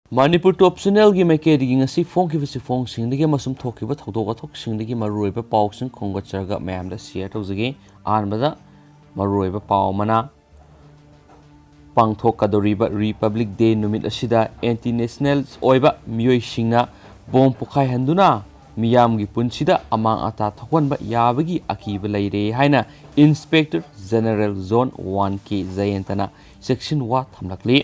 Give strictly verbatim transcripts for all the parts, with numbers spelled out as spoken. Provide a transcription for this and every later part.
ꯃꯅꯤꯄꯨꯔ ꯇꯣꯞ ꯆꯦꯅꯦꯜꯒꯤ ꯃꯥꯏꯀꯩꯗꯒꯤ ꯉꯁꯤ ꯐꯣꯡꯈꯤꯕ ꯆꯦꯐꯣꯡꯁꯤꯡꯗꯒꯤ ꯑꯃꯁꯨꯡ ꯊꯣꯛꯈꯤꯕ ꯊꯧꯗꯣꯛ ꯋꯥꯊꯣꯛꯁꯤꯡꯗꯒꯤ ꯃꯔꯨꯑꯣꯏꯕ ꯄꯥꯎꯁꯤꯡ ꯈꯣꯝꯒꯠꯆꯔꯒ ꯃꯌꯥꯝꯗ ꯁꯤꯌꯔ ꯇꯧꯖꯒꯦ꯫ ꯑꯍꯥꯟꯕꯗ ꯃꯔꯨꯑꯣꯏꯕ ꯄꯥꯎ ꯑꯃꯅ, ꯄꯥꯡꯊꯣꯛꯀꯗꯧꯔꯤꯕ ꯔꯤꯄꯕ꯭ꯂꯤꯛ ꯗꯦ ꯅꯨꯃꯤꯠ ꯑꯁꯤꯗ ꯑꯦꯟꯇꯤ ꯅꯦꯁꯅꯦꯜ ꯑꯣꯏꯕ ꯃꯤꯑꯣꯏꯁꯤꯡꯅ ꯕꯣꯝ ꯄꯣꯈꯥꯏꯍꯟꯗꯨꯅ ꯃꯤꯌꯥꯝꯒꯤ ꯄꯨꯟꯁꯤꯗ ꯑꯃꯥꯡ ꯑꯇꯥ ꯊꯣꯛꯍꯟꯕ ꯌꯥꯕꯒꯤ ꯑꯀꯤꯕ ꯂꯩꯔꯦ ꯍꯥꯏꯅ ꯏꯟꯁꯄꯦꯛꯇꯔ ꯖꯦꯅꯔꯦꯜ ꯖꯣꯟ ꯋꯥꯟ ꯀꯦ ꯖꯌꯟꯇꯅ ꯆꯦꯛꯁꯤꯟ ꯋꯥ ꯊꯝꯂꯛꯂꯤ꯫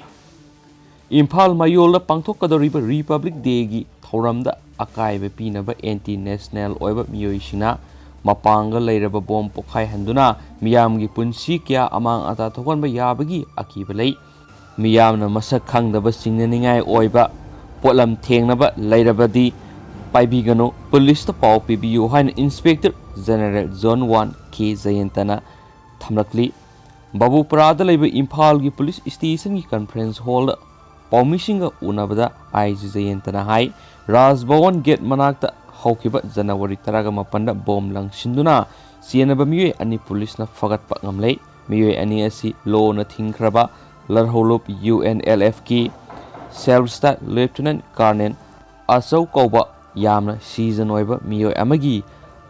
ꯏꯝꯐꯥꯜ ꯃꯌꯣꯜꯗ ꯄꯥꯡꯊꯣꯛꯀꯗꯧꯔꯤꯕ ꯔꯤꯄꯕ꯭ꯂꯤꯛ ꯗꯦꯒꯤ ꯊꯧꯔꯝꯗ ꯑꯀꯥꯏꯕ ꯄꯤꯅꯕ ꯑꯦꯟꯇꯤ ꯅꯦꯁꯅꯦꯜ ꯑꯣꯏꯕ ꯃꯤꯑꯣꯏꯁꯤꯡꯅ ꯃꯄꯥꯡꯒꯜ ꯂꯩꯔꯕ ꯕꯣꯝ ꯄꯣꯈꯥꯏꯍꯟꯗꯨꯅ ꯃꯤꯌꯥꯝꯒꯤ ꯄꯨꯟꯁꯤ ꯀꯌꯥ ꯑꯃꯥꯡ ꯑꯇꯥ ꯊꯣꯛꯍꯟꯕ ꯌꯥꯕꯒꯤ ꯑꯀꯤꯕ ꯂꯩ꯫ ꯃꯤꯌꯥꯝꯅ ꯃꯁꯛ ꯈꯪꯗꯕ ꯆꯤꯡꯅꯅꯤꯡꯉꯥꯏ ꯑꯣꯏꯕ ꯄꯣꯠꯂꯝ ꯊꯦꯡꯅꯕ ꯂꯩꯔꯕꯗꯤ ꯄꯥꯏꯕꯤꯒꯅꯨ, ꯄꯨꯂꯤꯁꯇ ꯄꯥꯎ ꯄꯤꯕꯤꯌꯨ ꯍꯥꯏꯅ ꯏꯟꯁꯄꯦꯛꯇꯔ ꯖꯦꯅꯔꯦꯜ ꯖꯣꯟ ꯋꯥꯟ ꯀꯦ ꯖꯌꯟꯇꯅ ꯊꯝꯂꯛꯂꯤ꯫ ꯕꯥꯕꯨꯄꯨꯔꯥꯗ ꯂꯩꯕ ꯏꯝꯐꯥꯜꯒꯤ ꯄꯨꯂꯤꯁ ꯁ꯭ꯇꯦꯁꯟꯒꯤ ꯀꯟꯐ꯭ꯔꯦꯟꯁ ꯍꯣꯜꯗ ꯄꯥꯎꯃꯤꯁꯤꯡꯒ ꯎꯅꯕꯗ ꯑꯥꯏ ꯖꯤ ꯖꯌꯟꯇꯅ ꯍꯥꯏ, ꯔꯥꯖ ꯚꯋꯟ ꯒꯦꯠ ꯃꯅꯥꯛꯇ ꯍꯧꯈꯤꯕ ꯖꯅꯋꯥꯔꯤ ꯇꯔꯥꯒ ꯃꯥꯄꯟꯗ ꯕꯣꯝ ꯂꯪꯁꯤꯟꯗꯨꯅ ꯆꯦꯟꯅꯕ ꯃꯤꯑꯣꯏ ꯑꯅꯤ ꯄꯨꯂꯤꯁꯅ ꯐꯒꯠꯄ ꯉꯝꯂꯦ꯫ ꯃꯤꯑꯣꯏ ꯑꯅꯤ ꯑꯁꯤ ꯂꯣꯅ ꯊꯤꯡꯈ꯭ꯔꯕ ꯂꯔꯍꯧꯂꯨꯞ ꯌꯨ ꯑꯦꯟ ꯑꯦꯜ ꯑꯦꯐꯀꯤ ꯁꯦꯜꯐ ꯁ꯭ꯇꯥꯏꯜ ꯂꯦꯐꯇꯤꯅꯦꯟ ꯀꯔꯅꯦꯜ ꯑꯆꯧ ꯀꯧꯕ ꯌꯥꯝꯅ ꯁꯤꯖꯟ ꯑꯣꯏꯕ ꯃꯤꯑꯣꯏ ꯑꯃꯒꯤ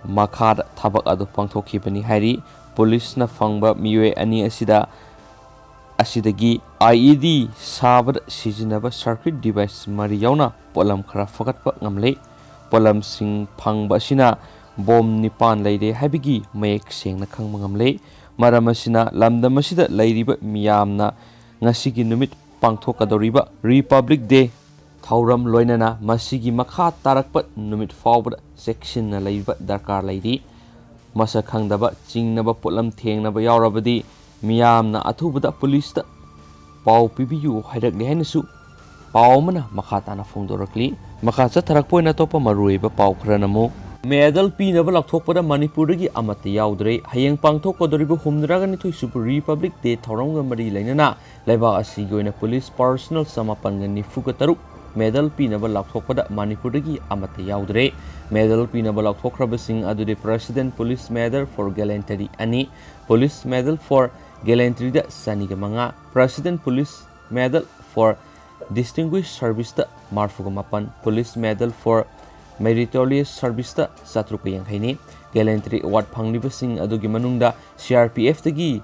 ꯃꯈꯥꯗ ꯊꯕꯛ ꯑꯗꯨ ꯄꯥꯡꯊꯣꯛꯈꯤꯕꯅꯤ ꯍꯥꯏꯔꯤ꯫ ꯄꯨꯂꯤꯁꯅ ꯐꯪꯕ ꯃꯤꯑꯣꯏ ꯑꯅꯤ ꯑꯁꯤꯗ, ꯑꯁꯤꯗꯒꯤ ꯑꯥꯏ ꯏ ꯗꯤ ꯁꯥꯕꯗ ꯁꯤꯖꯤꯟꯅꯕ ꯁꯔꯀ꯭ꯌꯨꯠ ꯗꯤꯚꯥꯏꯁ ꯃꯔꯤ ꯌꯥꯎꯅ ꯄꯣꯠꯂꯝ ꯈꯔ ꯐꯒꯠꯄ ꯉꯝꯂꯦ꯫ ꯄꯣꯠꯂꯝꯁꯤꯡ ꯐꯪꯕ ꯑꯁꯤꯅ ꯕꯣꯝ ꯅꯤꯄꯥꯟ ꯂꯩꯔꯦ ꯍꯥꯏꯕꯒꯤ ꯃꯌꯦꯛ ꯁꯦꯡꯅ ꯈꯪꯕ ꯉꯝꯂꯦ꯫ ꯃꯔꯝ ꯑꯁꯤꯅ ꯂꯝꯗꯝ ꯑꯁꯤꯗ ꯂꯩꯔꯤꯕ ꯃꯤꯌꯥꯝꯅ ꯉꯁꯤꯒꯤ ꯅꯨꯃꯤꯠ ꯄꯥꯡꯊꯣꯛꯀꯗꯧꯔꯤꯕ ꯔꯤꯄꯕ꯭ꯂꯤꯛ ꯗꯦ ꯊꯧꯔꯝ ꯂꯣꯏꯅꯅ ꯃꯁꯤꯒꯤ ꯃꯈꯥ ꯇꯥꯔꯛꯄ ꯅꯨꯃꯤꯠ ꯐꯥꯎꯕꯗ ꯆꯦꯛꯁꯤꯟꯅ ꯂꯩꯕ ꯗꯔꯀꯥꯔ ꯂꯩꯔꯤ꯫ ꯃꯁꯛ ꯈꯪꯗꯕ ꯆꯤꯡꯅꯕ ꯄꯣꯠꯂꯝ ꯊꯦꯡꯅꯕ ꯌꯥꯎꯔꯕꯗꯤ ꯃꯤꯌꯥꯝꯅ ꯑꯊꯨꯕꯗ ꯄꯨꯂꯤꯁꯇ ꯄꯥꯎ ꯄꯤꯕꯤꯌꯨ ꯍꯥꯏꯔꯛꯂꯦ ꯍꯥꯏꯅꯁꯨ ꯄꯥꯎ ꯑꯃꯅ ꯃꯈꯥ ꯇꯥꯅ ꯐꯣꯡꯗꯣꯔꯛꯂꯤ꯫ ꯃꯈꯥ ꯆꯠꯊꯔꯛꯄ ꯑꯣꯏꯅ ꯑꯇꯣꯞꯄ ꯃꯔꯨꯑꯣꯏꯕ ꯄꯥꯎ ꯈꯔꯅ ꯑꯃꯨꯛ, ꯃꯦꯗꯜ ꯄꯤꯅꯕ ꯂꯥꯎꯊꯣꯛꯄꯗ ꯃꯅꯤꯄꯨꯔꯗꯒꯤ ꯑꯃꯠꯇ ꯌꯥꯎꯗ꯭ꯔꯦ꯫ ꯍꯌꯦꯡ ꯄꯥꯡꯊꯣꯛꯀꯗꯧꯔꯤꯕ ꯍꯨꯝꯗ꯭ꯔꯥꯒ ꯅꯤꯊꯣꯏ ꯁꯨꯕ ꯔꯤꯄꯕ꯭ꯂꯤꯛ ꯗꯦ ꯊꯧꯔꯝꯒ ꯃꯔꯤ ꯂꯩꯅꯅ ꯂꯩꯕꯥꯛ ꯑꯁꯤꯒꯤ ꯑꯣꯏꯅ ꯄꯨꯂꯤꯁ ꯄꯥꯔꯁꯅꯦꯜ ꯆꯃꯥꯄꯟꯒ ꯅꯤꯐꯨꯒ ꯇꯔꯨꯛ ꯃꯦꯗꯜ ꯄꯤꯅꯕ ꯂꯥꯎꯊꯣꯛꯄꯗ ꯃꯅꯤꯄꯨꯔꯗꯒꯤ ꯑꯃꯠꯇ ꯌꯥꯎꯗ꯭ꯔꯦ꯫ ꯃꯦꯗꯜ ꯄꯤꯅꯕ ꯂꯥꯎꯊꯣꯛꯈ꯭ꯔꯕꯁꯤꯡ ꯑꯗꯨꯗꯤ President Police Medal for Gallantry ꯑꯅꯤ, Police Medal for Gallantryꯗ ꯆꯅꯤꯒ ꯃꯉꯥ, President Police Medal for Distinguished Serviceꯇ ꯃꯔꯤꯐꯨꯒ ꯃꯥꯄꯟ, Police Medal for Meritorious Serviceꯇ ꯆꯥꯇ꯭ꯔꯨꯛꯀ ꯌꯥꯡꯈꯩꯅꯤ꯫ Gallantry Award ꯐꯪꯂꯤꯕꯁꯤꯡ ꯑꯗꯨꯒꯤ ꯃꯅꯨꯡꯗ C R P Fꯇꯒꯤ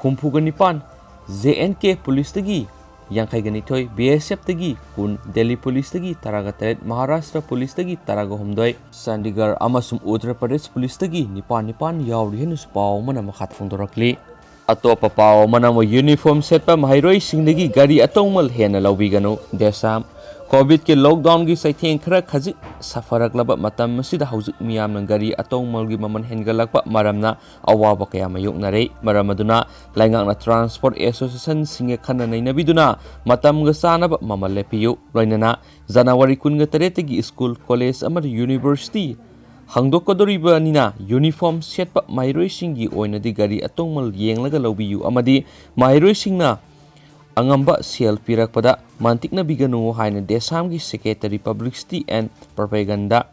ꯍꯨꯝꯐꯨꯒ ꯅꯤꯄꯥꯟ, J and K Policeꯇꯒꯤ ꯌꯥꯡꯈꯩꯒ ꯅꯤꯊꯣꯏ, B S Fꯇꯒꯤ ꯀꯨꯟ, Delhi Policeꯇꯒꯤ ꯇꯔꯥꯒ ꯇꯔꯦꯠ, Maharashtra Policeꯇꯒꯤ ꯇꯔꯥꯒ ꯍꯨꯝꯗꯣꯏ, Chandigarh ꯑꯃꯁꯨꯡ Uttar Pradesh Policeꯇꯒꯤ ꯅꯤꯄꯥꯟ ꯅꯤꯄꯥꯟ ꯌꯥꯎꯔꯤ ꯍꯥꯏꯅꯁꯨ ꯄꯥꯎ ꯑꯃꯅ ꯃꯈꯥ ꯐꯣꯡꯗꯣꯔꯛꯂꯤ꯫ ꯑꯇꯣꯞꯄ ꯄꯥꯎ ꯑꯃꯅ ꯑꯃꯨꯛ uniform ꯁꯦꯠꯄ ꯃꯍꯩꯔꯣꯏꯁꯤꯡꯗꯒꯤ ꯒꯥꯔꯤ ꯑꯇꯣꯡꯃꯜ ꯍꯦꯟꯅ ꯂꯧꯕꯤꯒꯅꯨ꯫ ꯗꯦꯁꯥꯝ, COVIDꯀꯤ lockdownꯒꯤ ꯆꯩꯊꯦꯡ ꯈꯔ ꯈꯖꯤꯛ ꯁꯥꯐꯔꯛꯂꯕ ꯃꯇꯝ ꯑꯁꯤꯗ ꯍꯧꯖꯤꯛ ꯃꯤꯌꯥꯝꯅ ꯒꯥꯔꯤ ꯑꯇꯣꯡꯃꯜꯒꯤ ꯃꯃꯜ ꯍꯦꯟꯒꯠꯂꯛꯄ ꯃꯔꯝꯅ ꯑꯋꯥꯕ ꯀꯌꯥ ꯃꯥꯌꯣꯛꯅꯔꯦ꯫ ꯃꯔꯝ ꯑꯗꯨꯅ ꯂꯩꯉꯥꯛꯅ transport associationꯁꯤꯡꯒ ꯈꯟꯅ ꯅꯩꯅꯕꯤꯗꯨꯅ ꯃꯇꯝꯒ ꯆꯥꯅꯕ ꯃꯃꯜ ꯂꯦꯞꯄꯤꯌꯨ꯫ ꯂꯣꯏꯅꯅ January ꯀꯨꯟꯒ ꯇꯔꯦꯠꯇꯒꯤ school, college ꯑꯃꯗꯤ university ꯍꯥꯡꯗꯣꯛꯀꯗꯧꯔꯤꯕꯅꯤꯅ uniform ꯁꯦꯠꯄ ꯃꯍꯩꯔꯣꯏꯁꯤꯡꯒꯤ ꯑꯣꯏꯅꯗꯤ ꯒꯥꯔꯤ ꯑꯇꯣꯡꯃꯜ ꯌꯦꯡꯂꯒ ꯂꯧꯕꯤꯌꯨ ꯑꯃꯗꯤ ꯃꯍꯩꯔꯣꯏꯁꯤꯡꯅ ꯑꯉꯝꯕ ꯁꯦꯜ ꯄꯤꯔꯛꯄꯗ ꯃꯟꯇꯤꯛꯅꯕꯤꯒꯅꯨ ꯍꯥꯏꯅ ꯗꯦꯁꯥꯝꯒꯤ Secretary Publicity and Propaganda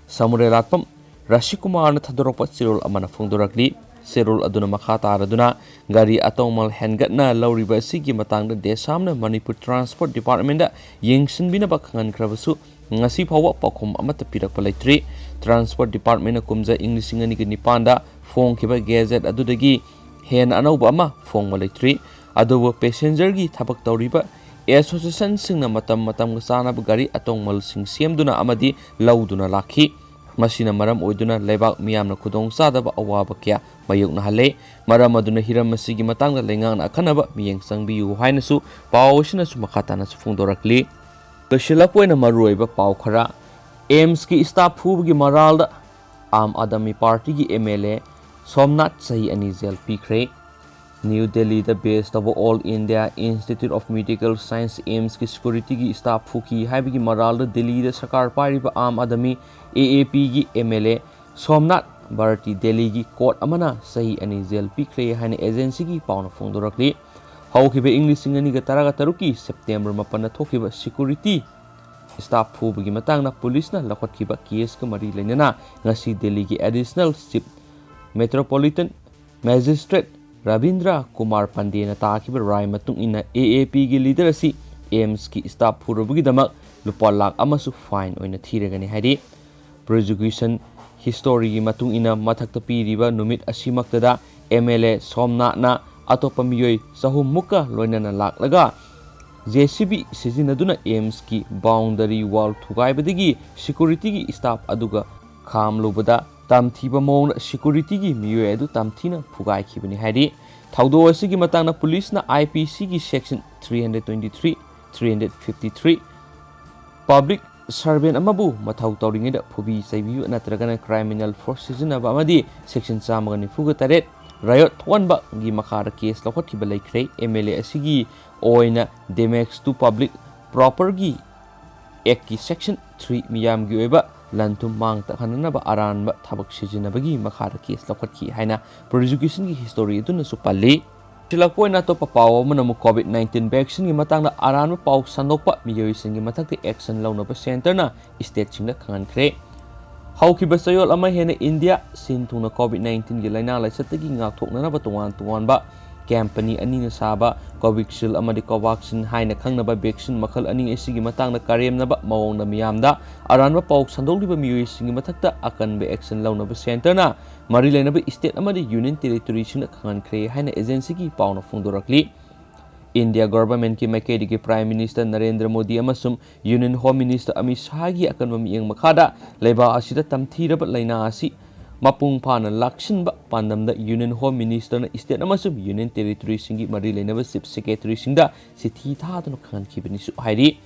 ꯁꯃꯨꯔꯦꯂꯥꯠꯄꯝ ꯔꯥꯁꯤꯀꯨꯃꯥꯔꯅ ꯊꯥꯗꯣꯔꯛꯄ ꯆꯦꯔꯣꯜ ꯑꯃꯅ ꯐꯣꯡꯗꯣꯔꯛꯂꯤ꯫ ꯆꯦꯔꯣꯜ ꯑꯗꯨꯅ ꯃꯈꯥ ꯇꯥꯔꯗꯨꯅ ꯒꯥꯔꯤ ꯑꯇꯣꯡꯃꯜ ꯍꯦꯟꯒꯠꯅ ꯂꯧꯔꯤꯕ ꯑꯁꯤꯒꯤ ꯃꯇꯥꯡꯗ ꯗꯦꯁꯥꯝꯅ ꯃꯅꯤꯄꯨꯔ Transport Departmentꯗ ꯌꯦꯡꯁꯤꯟꯕꯤꯅꯕ ꯈꯪꯍꯟꯈ꯭ꯔꯕꯁꯨ ꯉꯁꯤ ꯐꯥꯎꯕ ꯄꯥꯎꯈꯨꯝ ꯑꯃꯠꯇ ꯄꯤꯔꯛꯄ ꯂꯩꯇ꯭ꯔꯤ꯫ Transport Departmentꯅ ꯀꯨꯝꯖꯥ ꯏꯪ ꯂꯤꯁꯤꯡ ꯑꯅꯤꯒ ꯅꯤꯄꯥꯟꯗ ꯐꯣꯡꯈꯤꯕ gazette ꯑꯗꯨꯗꯒꯤ ꯍꯦꯟꯅ ꯑꯅꯧꯕ ꯑꯃ ꯐꯣꯡꯕ ꯂꯩꯇ꯭ꯔꯤ꯫ ꯑꯗꯨꯕꯨ passengerꯒꯤ ꯊꯕꯛ ꯇꯧꯔꯤꯕ associationꯁꯤꯡꯅ ꯃꯇꯝ ꯃꯇꯝꯒ ꯆꯥꯅꯕ ꯒꯥꯔꯤ ꯑꯇꯣꯡꯃꯜꯁꯤꯡ ꯁꯦꯝꯗꯨꯅ ꯑꯃꯗꯤ ꯂꯧꯗꯨꯅ ꯂꯥꯛꯈꯤ꯫ ꯃꯁꯤꯅ ꯃꯔꯝ ꯑꯣꯏꯗꯨꯅ ꯂꯩꯕꯥꯛ ꯃꯤꯌꯥꯝꯅ ꯈꯨꯗꯣꯡꯆꯥꯗꯕ ꯑꯋꯥꯕ ꯀꯌꯥ ꯃꯥꯌꯣꯛꯅꯍꯜꯂꯦ꯫ ꯃꯔꯝ ꯑꯗꯨꯅ ꯍꯤꯔꯝ ꯑꯁꯤꯒꯤ ꯃꯇꯥꯡꯗ ꯂꯩꯉꯥꯛꯅ ꯑꯈꯟꯅꯕ ꯃꯤꯠꯌꯦꯡ ꯆꯪꯕꯤꯌꯨ ꯍꯥꯏꯅꯁꯨ ꯄꯥꯎ ꯑꯁꯤꯅꯁꯨ ꯃꯈꯥ ꯇꯥꯅꯁꯨ ꯐꯣꯡꯗꯣꯔꯛꯂꯤ꯫ ꯂꯣꯏꯁꯤꯜꯂꯛꯄ ꯑꯣꯏꯅ ꯃꯔꯨꯑꯣꯏꯕ ꯄꯥꯎ ꯈꯔ, AIIMSꯀꯤ staff ꯐꯨꯕꯒꯤ ꯃꯔꯥꯜꯗ ꯑꯥꯝ ꯑꯥꯗꯃꯤ ꯄꯥꯔꯇꯤꯒꯤ MLA ꯁꯣꯝꯅꯥꯊ ꯆꯍꯤ ꯑꯅꯤ ꯖꯦꯜ ꯄꯤꯈ꯭ꯔꯦ꯫ ꯅ꯭ꯌꯨ ꯗꯦꯜꯂꯤꯗ base ꯇꯧꯕ All India Institute of Medical Science, AIIMSꯀꯤ securityꯒꯤ staff ꯐꯨꯈꯤ ꯍꯥꯏꯕꯒꯤ ꯃꯔꯥꯜꯗ ꯗꯦꯜꯂꯤꯗ ꯁꯔꯀꯥꯔ ꯄꯥꯏꯔꯤꯕ ꯑꯥꯝ ꯑꯥꯗꯃꯤ, AAPꯒꯤ MLA ꯁꯣꯝꯅꯥꯊ ꯚꯥꯔꯇꯤ ꯗꯦꯜꯂꯤꯒꯤ court ꯑꯃꯅ ꯆꯍꯤ ꯑꯅꯤ ꯖꯦꯜ ꯄꯤꯈ꯭ꯔꯦ ꯍꯥꯏꯅ agencyꯒꯤ ꯄꯥꯎꯅ ꯐꯣꯡꯗꯣꯔꯛꯂꯤ꯫ ꯍꯧꯈꯤꯕ ꯏꯪ ꯂꯤꯁꯤꯡ ꯑꯅꯤꯒ ꯇꯔꯥꯒ ꯇꯔꯨꯛꯀꯤ September ꯃꯥꯄꯟꯗ ꯊꯣꯛꯈꯤꯕ security staff ꯐꯨꯕꯒꯤ ꯃꯇꯥꯡꯗ ꯄꯨꯂꯤꯁꯅ ꯂꯧꯈꯠꯈꯤꯕ caseꯀ ꯃꯔꯤ ꯂꯩꯅꯅ ꯉꯁꯤ ꯗꯦꯜꯂꯤꯒꯤ Additional Chief Metropolitan Magistrate Rabindra Kumar ꯄꯥꯟꯗꯦꯅ ꯇꯥꯈꯤꯕ ꯔꯥꯏ ꯃꯇꯨꯡ ꯏꯟꯅ AAPꯒꯤ leader ꯑꯁꯤ ꯑꯦꯝꯁꯀꯤ staff ꯐꯨꯔꯨꯕꯒꯤꯗꯃꯛ ꯂꯨꯄꯥ ꯂꯥꯈ ꯑꯃꯁꯨ fine ꯑꯣꯏꯅ ꯊꯤꯔꯒꯅꯤ ꯍꯥꯏꯔꯤ꯫ Prosecution historyꯒꯤ ꯃꯇꯨꯡ ꯏꯟꯅ ꯃꯊꯛꯇ ꯄꯤꯔꯤꯕ ꯅꯨꯃꯤꯠ ꯑꯁꯤꯃꯛꯇꯗ MLA ꯁꯣꯝꯅꯥꯊꯅ ꯑꯇꯣꯞꯄ ꯃꯤꯑꯣꯏ ꯆꯍꯨꯝ ꯃꯨꯛꯀ ꯂꯣꯏꯅꯅ ꯂꯥꯛꯂꯒ JCB ꯁꯤꯖꯤꯟꯅꯗꯨꯅ ꯑꯦꯝꯁꯀꯤ boundary wall ꯊꯨꯒꯥꯏꯕꯗꯒꯤ securityꯒꯤ staff ꯑꯗꯨꯒ ꯈꯥꯝꯂꯨꯕꯗ ꯇꯝꯊꯤꯕ ꯃꯑꯣꯡꯗ securityꯒꯤ ꯃꯤꯑꯣꯏ ꯑꯗꯨ ꯇꯝꯊꯤꯅ ꯐꯨꯒꯥꯏꯈꯤꯕꯅꯤ ꯍꯥꯏꯔꯤ꯫ ꯊꯧꯗꯣꯛ ꯑꯁꯤꯒꯤ ꯃꯇꯥꯡꯗ ꯄꯨꯂꯤꯁꯅ IPCꯒꯤ section three hundred twenty-three, three hundred fifty-three, public servant ꯑꯃꯕꯨ ꯃꯊꯧ ꯇꯧꯔꯤꯉꯩꯗ ꯐꯨꯕꯤ ꯆꯩꯕꯤꯕ ꯅꯠꯇ꯭ꯔꯒꯅ criminal force ꯁꯤꯖꯤꯟꯅꯕ ꯑꯃꯗꯤ section ꯆꯥꯝꯃꯒ ꯅꯤꯐꯨꯒ ꯇꯔꯦꯠ riot ꯊꯣꯛꯍꯟꯕꯒꯤ ꯃꯈꯥꯗ case ꯂꯧꯈꯠꯈꯤꯕ ꯂꯩꯈ꯭ꯔꯦ꯫ MLA ꯑꯁꯤꯒꯤ ꯑꯣꯏꯅ damage to public propertyꯒꯤ actꯀꯤ section three ꯃꯤꯌꯥꯝꯒꯤ ꯑꯣꯏꯕ ꯂꯟ ꯊꯨꯝ ꯃꯥꯡ ꯇꯥꯛꯍꯟꯅꯅꯕ ꯑꯔꯥꯟꯕ ꯊꯕꯛ ꯁꯤꯖꯤꯟꯅꯕꯒꯤ ꯃꯈꯥꯗ case ꯂꯧꯈꯠꯈꯤ ꯍꯥꯏꯅ prosecutionꯒꯤ history ꯑꯗꯨꯅꯁꯨ ꯄꯜꯂꯤ꯫ ꯁꯤꯜꯂꯛꯄ ꯑꯣꯏꯅ ꯑꯇꯣꯞꯄ ꯄꯥꯎ ꯑꯃꯅ ꯑꯃꯨꯛ COVID nineteen vaccineꯒꯤ ꯃꯇꯥꯡꯗ ꯑꯔꯥꯟꯕ ꯄꯥꯎ ꯁꯟꯗꯣꯛꯄ ꯃꯤꯑꯣꯏꯁꯤꯡꯒꯤ ꯃꯊꯛꯇ action ꯂꯧꯅꯕ centreꯅ stateꯁꯤꯡꯗ ꯈꯪꯍꯟꯈ꯭ꯔꯦ꯫ ꯍꯧꯈꯤꯕ ꯆꯌꯣꯜ ꯑꯃ ꯍꯦꯟꯅ ꯏꯟꯗꯤꯌꯥ ꯁꯤꯟ ꯊꯨꯡꯅ COVID nineteenꯒꯤ ꯂꯥꯏꯅꯥ ꯂꯥꯏꯆꯠꯇꯒꯤ ꯉꯥꯛꯊꯣꯛꯅꯅꯕ ꯇꯣꯉꯥꯟ ꯇꯣꯉꯥꯟꯕ company ꯑꯅꯤꯅ ꯁꯥꯕ Covishield ꯑꯃꯗꯤ Covaxin ꯍꯥꯏꯅ ꯈꯪꯅꯕ vaccine ꯃꯈꯜ ꯑꯅꯤ ꯑꯁꯤꯒꯤ ꯃꯇꯥꯡꯗ ꯀꯔꯦꯝꯅꯕ ꯃꯑꯣꯡꯗ ꯃꯤꯌꯥꯝꯗ ꯑꯔꯥꯟꯕ ꯄꯥꯎ ꯁꯟꯗꯣꯛꯂꯤꯕ ꯃꯤꯑꯣꯏꯁꯤꯡꯒꯤ ꯃꯊꯛꯇ ꯑꯀꯟꯕ action ꯂꯧꯅꯕ centreꯅ ꯃꯔꯤ ꯂꯩꯅꯕ state ꯑꯃꯗꯤ union territoryꯁꯤꯡꯗ ꯈꯪꯍꯟꯈ꯭ꯔꯦ ꯍꯥꯏꯅ agencyꯒꯤ ꯄꯥꯎꯅ ꯐꯣꯡꯗꯣꯔꯛꯂꯤ꯫ ꯏꯟꯗꯤꯌꯥ governmentꯀꯤ ꯃꯥꯏꯀꯩꯗꯒꯤ Prime Minister ꯅꯔꯦꯟꯗ꯭ꯔ ꯃꯣꯗꯤ ꯑꯃꯁꯨꯡ Union Home Minister ꯑꯃꯤꯠ ꯁꯥꯍꯒꯤ ꯑꯀꯟꯕ ꯃꯤꯠꯌꯦꯡ ꯃꯈꯥꯗ ꯂꯩꯕꯥꯛ ꯑꯁꯤꯗ ꯇꯝꯊꯤꯔꯕ ꯂꯥꯏꯅꯥ ꯑꯁꯤ ꯃꯄꯨꯡ ꯐꯥꯅ ꯂꯥꯛꯁꯤꯟꯕ ꯄꯥꯟꯗꯝꯗ Union Home Ministerꯅ state ꯑꯃꯁꯨꯡ union territoryꯁꯤꯡꯒꯤ ꯃꯔꯤ ꯂꯩꯅꯕ chief secretaryꯁꯤꯡꯗ ꯆꯤꯊꯤ ꯊꯥꯗꯨꯅ ꯈꯪꯍꯟꯈꯤꯕꯅꯤꯁꯨ ꯍꯥꯏꯔꯤ꯫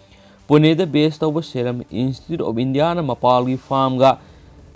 ꯄꯨꯅꯦꯗ base ꯇꯧꯕ Serum Institute of Indiaꯅ ꯃꯄꯥꯜꯒꯤ firmꯒ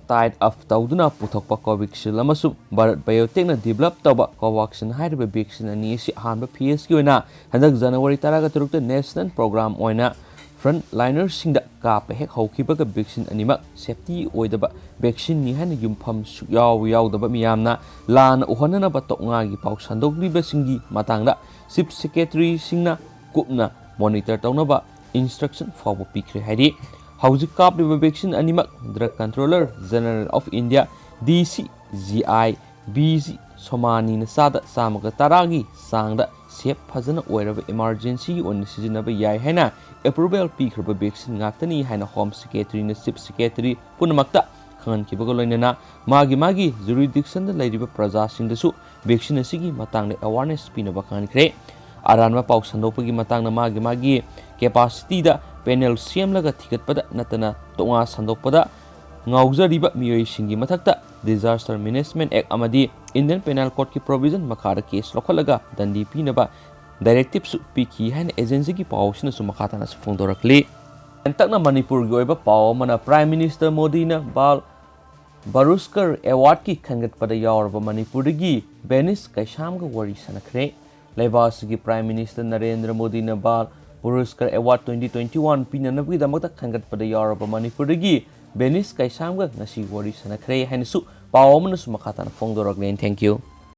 tie up ꯇꯧꯗꯨꯅ ꯄꯨꯊꯣꯛꯄ Covishield ꯑꯃꯁꯨꯡ Bharat Biotechꯅ develop ꯇꯧꯕ Covaxin ꯍꯥꯏꯔꯤꯕ vaccine ꯑꯅꯤ ꯑꯁꯤ ꯑꯍꯥꯟꯕ phaseꯀꯤ ꯑꯣꯏꯅ ꯍꯟꯗꯛ January ꯇꯔꯥꯒ ꯇꯔꯨꯛꯇ national program ꯑꯣꯏꯅ frontlinerꯁꯤꯡꯗ ꯀꯥꯞꯄ ꯍꯦꯛ ꯍꯧꯈꯤꯕꯒ vaccine ꯑꯅꯤꯃꯛ safety ꯑꯣꯏꯗꯕ vaccineꯅꯤ ꯍꯥꯏꯅ ꯌꯨꯝꯐꯝ ꯁꯨꯛꯌꯥꯎ ꯌꯥꯎꯗꯕ ꯃꯤꯌꯥꯝꯅ ꯂꯥꯟꯅ ꯎꯍꯟꯅꯅꯕ ꯇꯣꯛꯉꯥꯒꯤ ꯄꯥꯎ ꯁꯟꯗꯣꯛꯂꯤꯕꯁꯤꯡꯒꯤ ꯃꯇꯥꯡꯗ chief secretaryꯁꯤꯡꯅ ꯀꯨꯞꯅ monitor ꯇꯧꯅꯕ instruction ꯐꯥꯎꯕ ꯄꯤꯈ꯭ꯔꯦ ꯍꯥꯏꯔꯤ꯫ ꯍꯧꯖꯤꯛ ꯀꯥꯞꯂꯤꯕ vaccine ꯑꯅꯤꯃꯛ Drug Controller General of India, DCGI, B G ꯁꯣꯃꯥꯅꯤꯅ ꯆꯥꯗ ꯆꯥꯝꯃꯒ ꯇꯔꯥꯒꯤ ꯆꯥꯡꯗ ꯁꯦꯞ ꯐꯖꯅ ꯑꯣꯏꯔꯕ ꯏꯃꯥꯔꯖꯦꯟꯁꯤꯒꯤ ꯑꯣꯏꯅ ꯁꯤꯖꯤꯟꯅꯕ ꯌꯥꯏ ꯍꯥꯏꯅ ꯑꯦꯄ꯭ꯔꯨꯚꯦꯜ ꯄꯤꯈ꯭ꯔꯕ ꯚꯦꯛꯁꯤꯟ ꯉꯥꯛꯇꯅꯤ ꯍꯥꯏꯅ ꯍꯣꯝ ꯁꯦꯀ꯭ꯔꯦꯇꯔꯤꯅ ꯆꯤꯐ ꯁꯦꯀ꯭ꯔꯦꯇꯔꯤ ꯄꯨꯝꯅꯃꯛꯇ ꯈꯪꯍꯟꯈꯤꯕꯒ ꯂꯣꯏꯅꯅ ꯃꯥꯒꯤ ꯃꯥꯒꯤ ꯖꯨꯔꯤꯗꯤꯛꯁꯟꯗ ꯂꯩꯔꯤꯕ ꯄ꯭ꯔꯖꯥꯁꯤꯡꯗꯁꯨ ꯚꯦꯛꯁꯤꯟ ꯑꯁꯤꯒꯤ ꯃꯇꯥꯡꯗ ꯑꯦꯋꯥꯔꯅꯦꯁ ꯄꯤꯅꯕ ꯈꯪꯍꯟꯈ꯭ꯔꯦ꯫ ꯑꯔꯥꯟꯕ ꯄꯥꯎ ꯁꯟꯗꯣꯛꯄꯒꯤ ꯃꯇꯥꯡꯗ ꯃꯥꯒꯤ ꯃꯥꯒꯤ ꯀꯦꯄꯥꯁꯤꯇꯤꯗ ꯄꯦꯅꯦꯜ ꯁꯦꯝꯂꯒ ꯊꯤꯒꯠꯄꯗ ꯅꯠꯇꯅ ꯇꯣꯉꯥ ꯁꯟꯗꯣꯛꯄꯗ ꯉꯥꯎꯖꯔꯤꯕ ꯃꯤꯑꯣꯏꯁꯤꯡꯒꯤ ꯃꯊꯛꯇ ꯗꯤꯖꯥꯁꯇꯔ ꯃꯦꯅꯦꯖꯃꯦꯟ ꯑꯦꯛ ꯑꯃꯗꯤ ꯏꯟꯗꯤꯌꯟ ꯄꯦꯅꯦꯜ ꯀꯣꯗꯀꯤ ꯄ꯭ꯔꯣꯚꯤꯖꯟ ꯃꯈꯥꯗ ꯀꯦꯁ ꯂꯧꯈꯠꯂꯒ ꯗꯟꯗꯤ ꯄꯤꯅꯕ ꯗꯥꯏꯔꯦꯛꯇꯤꯞꯁꯨ ꯄꯤꯈꯤ ꯍꯥꯏꯅ ꯑꯦꯖꯦꯟꯁꯤꯒꯤ ꯄꯥꯎ ꯑꯁꯤꯅꯁꯨ ꯃꯈꯥ ꯇꯥꯅꯁꯨ ꯐꯣꯡꯗꯣꯔꯛꯂꯤ꯫ ꯍꯟꯇꯛꯅ ꯃꯅꯤꯄꯨꯔꯒꯤ ꯑꯣꯏꯕ ꯄꯥꯎ ꯑꯃꯅ ꯄ꯭ꯔꯥꯏꯝ ꯃꯤꯅꯤꯁꯇꯔ ꯃꯣꯗꯤꯅ ꯕꯥꯜ ꯕꯔꯨꯁꯀꯔ ꯑꯦꯋꯥꯔꯗꯀꯤ ꯈꯟꯒꯠꯄꯗ ꯌꯥꯎꯔꯕ ꯃꯅꯤꯄꯨꯔꯗꯒꯤ ꯕꯦꯅꯤꯁ ꯀꯩꯁꯥꯝꯒ ꯋꯥꯔꯤ ꯁꯥꯟꯅꯈ꯭ꯔꯦ꯫ ꯂꯩꯕꯥꯛ ꯑꯁꯤꯒꯤ ꯄ꯭ꯔꯥꯏꯝ ꯃꯤꯅꯤꯁꯇꯔ ꯅꯔꯦꯟꯗ꯭ꯔ ꯃꯣꯗꯤꯅ ꯕꯥꯜ ꯕꯔꯨꯁꯀꯔ ꯑꯦꯋꯥꯔꯗ twenty twenty one ꯄꯤꯅꯅꯕꯒꯤꯗꯃꯛꯇ ꯈꯟꯒꯠꯄꯗ ꯌꯥꯎꯔꯕ ꯃꯅꯤꯄꯨꯔꯗꯒꯤ ꯕꯦꯅꯤꯁ ꯀꯩꯁꯥꯝꯒ ꯉꯁꯤ ꯋꯥꯔꯤ ꯁꯥꯟꯅꯈ꯭ꯔꯦ ꯍꯥꯏꯅꯁꯨ ꯄꯥꯎ ꯑꯃꯅꯁꯨ ꯃꯈꯥ ꯇꯥꯅ ꯐꯣꯡꯗꯣꯔꯛꯂꯦ꯫ Thank you꯫